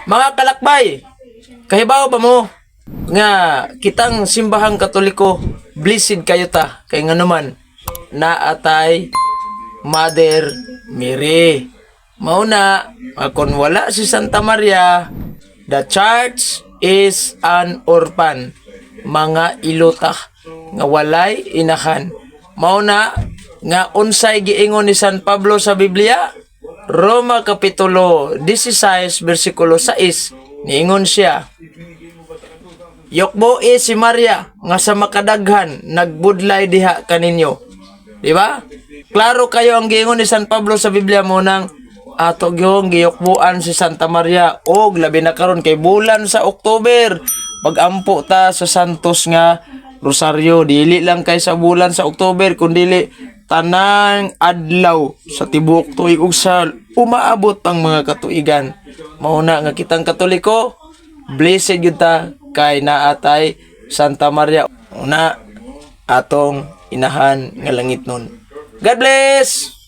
Mga kalakbay, kahibaw ba mo nga kitang Simbahang Katoliko, blessed kayo ta kay nganuman naatay Mother Mary? Mao na nga kung wala si Santa Maria, the church is an orphan. Mga iluta nga walay inahan. Mao na nga unsay giingon ni San Pablo sa Biblia? Roma kapitulo 16 bersikulo 6, niingon siya, "Yukboi si Maria nga sa makadaghan nagbudlay diha kaninyo." Di ba? Klaro kayo ang giingon ni San Pablo sa Biblia mo nang ato gyung giyukbuan si Santa Maria og labi na karon kay bulan sa October, pagampo ta sa Santos nga Rosaryo. Dili lang kay sa bulan sa October kundili tanang adlaw sa tibuok tuig ug sa umaabot ang mga katuigan. Mao na nga kitang Katoliko, blessed gyud ta kay naatay Santa Maria una atong inahan nga langit nun. God bless.